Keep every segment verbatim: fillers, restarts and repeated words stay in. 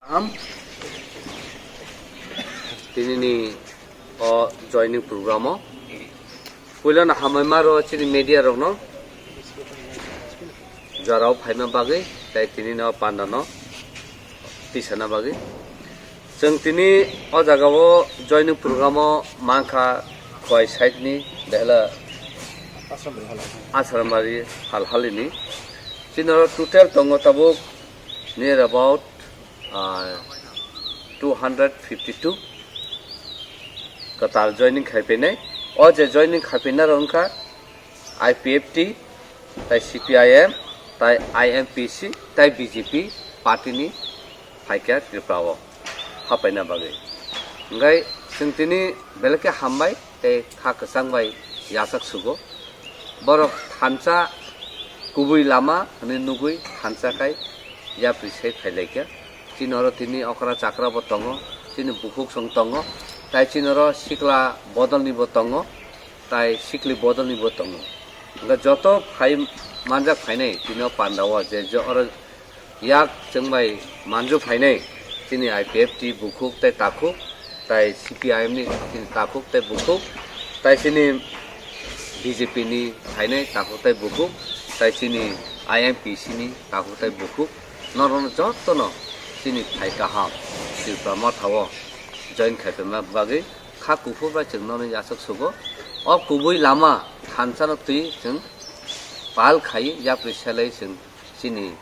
Kaham. Tinini o joining program o puilano hambai maro chini media rokno jorao phaima bagwi tei tinini o pandano tisana bagwi. Chwng tini o jagao joining program o mankha Khowai side ni Behla Asrambari Halhalini. Chini oro total tongo tabuk near about ah, two hundred fifty two kwtal joining khai phainai. O je joining khai phainai rok wngkha I P F T, tai C P I M, tai I M P C, tai B J P party ni phaikha Tripura o hapaina bagwi. Hingkhai chwng tini belai khe hambai tei kha kwchang bai yachak sugo. Borok thansa kubui lama hwnwi nugwi thansa khai yapri se phailaikha. Chini oro tini okra chakra bo tongo, chini bukhuk song tongo, tai chini oro sikla bodol ni bo tongo, tai sikli bodol ni bo tongo. Hingkhe joto phai manjak phainai tini o panda o je je oro yak chwng bai manju phainai chini I P F T bukhuk tei takhuk, tai C P I M ni chini takhuk tei bukhuk, tai chini B J P ni phainai takhuk tei bukhuk, tai chini I M P C ni takhuk tei bukhuk, norokno jotono chini phai kaham Tripura Motha o join khai phaima bagwi kha kuphur bai chwng nono yachak sugo. O kubui lama thansa no twi chwng pal khai yapri selai chwng chini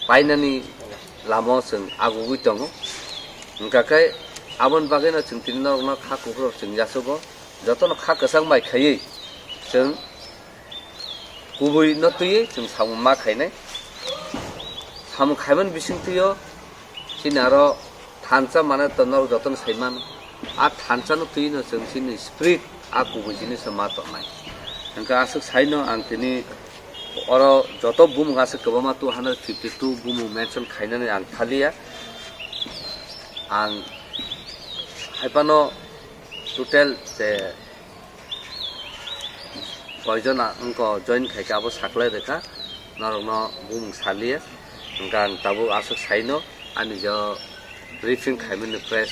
painani lama o chwng agugwi tongo. Hingkha khe aboni bagwino chwng tini norokno kha kuphur chwng yachugo, jotono kha kwchang bai khaiwi chwng kubui no twiwi chwng samung ma khainai. Samung khaimani bisingtwi o chini aro thansa mane to norok jotono sai mano. A thansa no twi no chwng chini spirit a kubui jinisa ma tongnai. Hingkha aswk sai no ang tini oro joto bumung aswk kwbangma two hundred fifty two bumung mention khainani ang thaliya. Ang hai phano total je koijon wngkha join khaikha abo saklai rwkha, norokno bumung saliya. Hingkha ang tabuk aswk saino ani je briefing khaimani press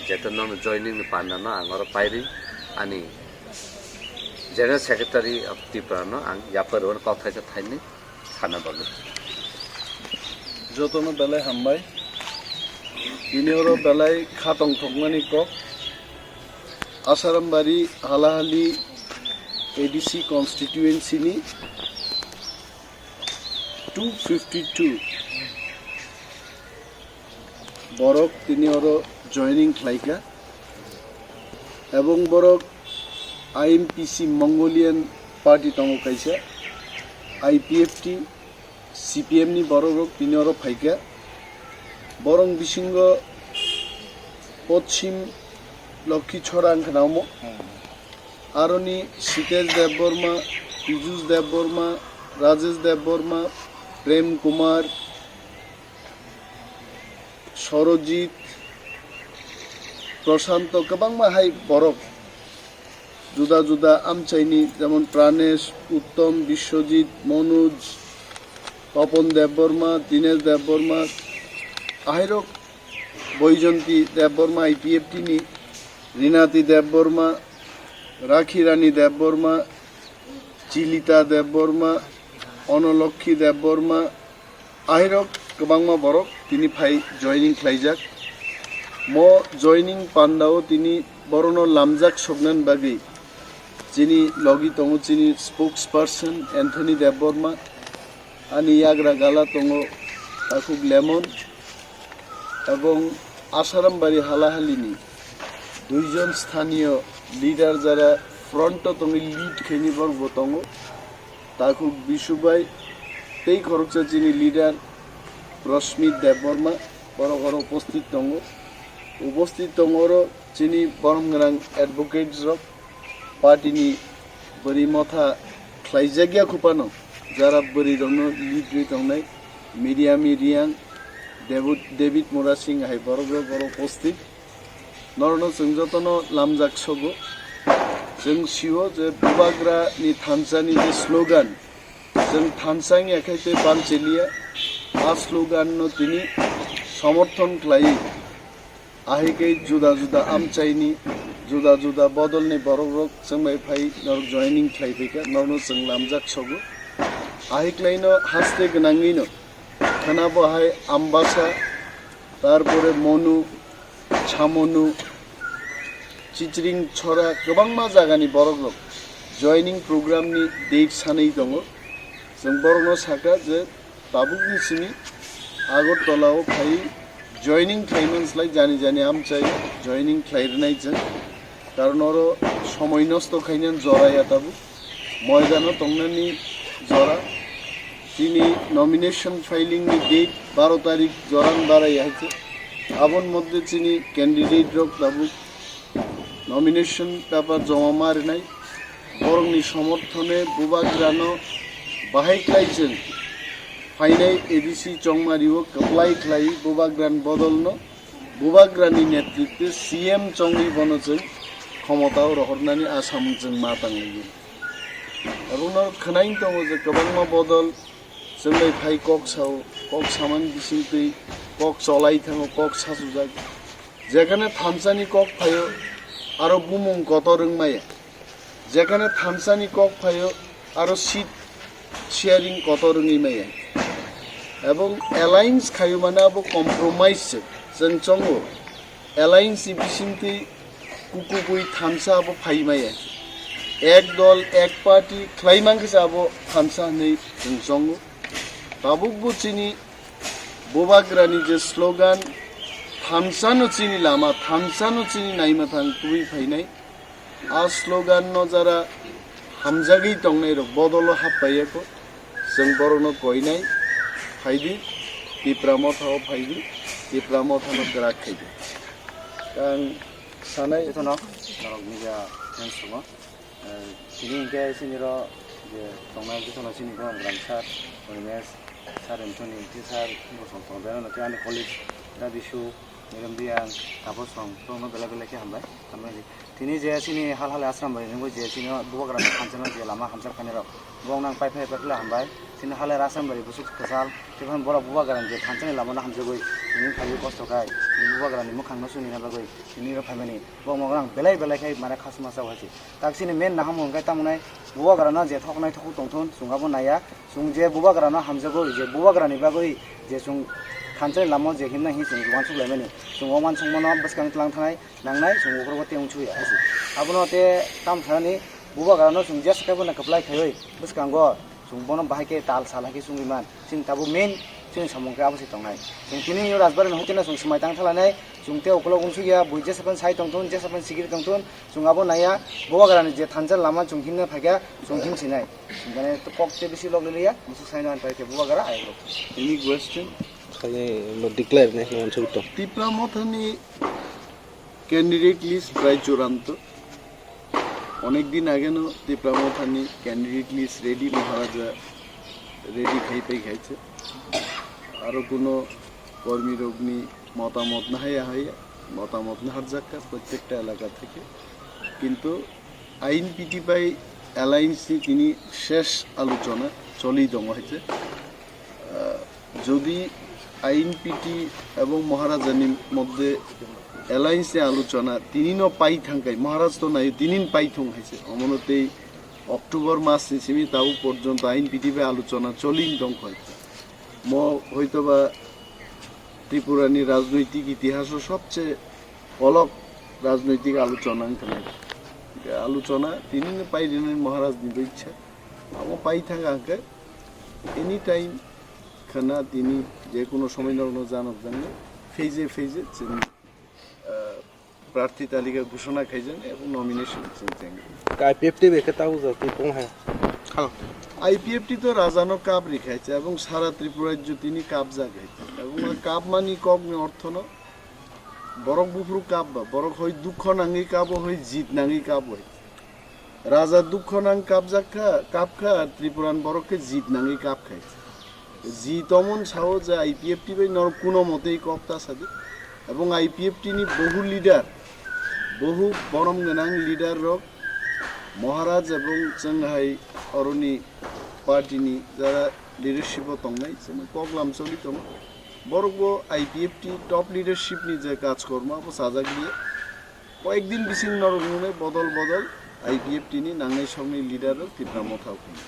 jeto nono joining ni panda no ang oro pairi ani General Secretary of Tripura no ang yapharwi kok thaisa thaini sana bagwi. Jotono belai hambai. Tini oro belai kha tongthokmani kok. Asarambari Halahali A D C constituency ni two fifty two borok tini oro joining khlaikha, ebong borok I M P C Mongolian party tongo kaisa, I P F T, C P M ni borok rok tini oro phaikha. Borok bisingo Pochim Lokhi Chora wngkha na omo, aroni Sitesh Debbarma, Piyush Debbarma, Rajesh Debbarma, Prem Kumar, Sorojit, Prashanto, kwbangma hai borok juda juda amchaini, jemon Pranesh, Uttom, Biswajit, Manoj, Topon Debbarma, Dinesh Debbarma, ahairok Boijonti Debbarma, I P F T ni Rinati Debbarma, Rakhi Rani Debbarma, Chilita Debbarma, Onolokhi Debbarma, ahirok kwbangma borok tini phai joining khlaijak. Mo joining pandao tini borono lamjak soknani bagwi chini logi tongo chini spokesperson Anthony Debbarma, ani yagra gala tongo Takhuk Lemon, ebong Asarambari halahalini duijon sthaniyo leader jara front o tongwi lead khaini borok bo tongo, Takhuk Bisu bai tei khoroksa chini leader Rosmit Debbarma, borok oro upasthit tongo. Upasthit tongo oro chini borom gwnang advocates rok, party ni bwrwi motha khlaijakya khupano, jara bwrwi rokno lead rwi tongnai, Mediami Riang, David, David Murasing hai borok rok oro upasthit. Norokno chwng jotono lamjak sogo. Chwng sio je Bubagra ni thansa ni je slogan, chwng thansa wngya khai tei bang chiliya. A slogan no tini somorthon khlai, ahai khe juda juda amchaini, juda juda bodolni borokrok chwng bai phai norok joining khlai phaikha, norokno chwng lamjak sogo. Ahai khlaino haste gwnangwino khwnabo hai Ambasa, tarpore Monu, Chamonu, Chichring, Chora, kwbangma jagani borokrok joining programni date sanwi tongo. Chwng borokno sakha je tabukni simi Agartala o phai joining khlaiman slai jani jani amchai joining khlai rwnai chwng. Karon oro somoi nosto khaina jora ya tabuk. Moidano tongnani jora. Chini nomination filing ni date baro tarik joran barai hai khe. Abon moddhe chini candidate rok tabuk nomination paper joma ma rinai. Borokni somorthone Bubagrano bahai khlai chwng phainai A D C Chongmari o kwplai khlai Bubagrani bodolno Bubagrani netritwe C M chongwi bono chwng khomotao rohornani asamung chwng ma tanglaio. Abono khwnaing tongo je kwbangma bodol chwng bai phai kok sao, kok samani bisingtwi kok cholai thango, kok sachujak. Jekhane thamsani kok phaio, aro bumung kotor wng maya. Jekhane thamsani kok phaio, aro seat sharing kotor wngwi maya. Ebong alliance khaio mane abo compromise se, chwng chongo. Alliance ni bisingtwi kukubui thamsa abo phai maya. Ek dol, ek party khlai mankhe se abo thamsa hinwi chwng chongo. Tabukbo chini Bubagrani je slogan, "Thamsano chini lama, thamsano chini naima thang tubui phainai." A slogan no jara hamjagwi tongnai rok bodolo happaiyakho. Chwng borokno koinai, phaidi, Tipra Motha o phaidi, Tipra Motha no kwrak khaidi. Ang sanai. Jotono norok media friends tongo. Eh, tini hingke chini ro je tongnai jotono chini Gomang Gram sir, Animesh sir, Anthony, T sir, Bosong Song, Beno, Nati, ani colleague, Rabisu, Niram Biyang, Taposong, tongno belai belai khe hambai. Hambai. Tini je chini hal hale Asrambari nungwi je chini Bubagrani thanchano je lama hamjak khainai rok, bong nang pai phai pai khle hambai. Tini hale Asrambari busuk kwchal, tei phano borok Bubagrani je thanchani lama no hamjagwi tini phaiwi kosto khai, tini Bubagrani mwkhang no chuni na bagwi tini ro phaimani. Bong nang belai belai khai mane khasma chao hai se. Tak chini main naham hwnkhe tamo nai Bubagrano je thoknai thokhu tongthun chwng abo naiya. Chwng je Bubagrano hamjago, je Bubagrani bagwi je chwng thanchani lama je himna hi chwng uansuk laimani. Chwng o uansukmano bwskang tlang thanai nangnai, chwng ukhrogo tei uansukya hai se. Abono tei tamo sanani Bubagrano chwng jesa khe bono kwplai khaiwi bwskango chwng bono bahai khe tal sal hai khe chwngwi man. Chini tabuk main chini samung khe abo se tongnai. Chwng tini o Rajbari no hoiteno chwng swmai tang thalanai, chwng tei ukolog uansukya, bui jesa phano sai tongthun, jesa phano sikiri tongthun, chwng abo naiya, Bubagrani je thansa lama chwng himna phaikha, chwng himsinai. Chwng khe kok tei bisi log liya, musuk saino an paikhe Bubagra ayok rok. Any question? Khali lo declare ne, no answer to. Tipra Mothani candidate list prai churanto. Onek din ageno Tipra Mothani candidate list ready, Maharaja ready khai pai khaise. Aro kuno kormi rokni motamot na haya haya, motamot na harjakka prottekta elaka theke. Kintu I N P T bai alliance ni tini shesh alochona choli tongo haise. Ah, jodi I N P T ebong Maharajani moddhe alliance ni alochona tini no pai thangkai, Maharaj to nayo tini no pai thung haise. Omono tei October mas ni simi tabuk porjonto I N P T bai alochona choli tongkhoi. Mo hoitoba Tripura ni rajnoitik itihaso sobche olok rajnoitik alochona wngkha. Alochona tini no pai rinani Maharaj ni bai ichha. Amo pai thangka hwnkhe anytime khana tini je kuno somoi norokno janok jangno phase phase chini, ah, prarthi talika ghoshona khaijak ebong nomination chini chang. I P F T bai khe tabuk jati tong hai. Khalo. I P F T to rajano kap rikhaise ebong sara Tripura rajyo tini kapjak hai. Ebong a kapmani kokni orthono borok buphuru kapba, borok hoi dukho nangwi kabo, hoi jit nangwi kabo hai. Raja dukho nang kapjak kha, kap kha, Tripuran borok khe jit nangwi kap khai. Jit omon sao je I P F T bai norok kuno motei kok ta sadi. Ebong I P F T ni bohu leader, bohu borom gwnang leader rok Maharaj ebong chwng hai oroni party ni jara leadership o tongnai, chwng kok lam choli tongo. Borok bo I P F T top leadership ni je kaj korma bo chajak liya. Koyek din bising norok nunai bodol bodol I P F T ni nangnai sokni leader rok Tipra Motha phai.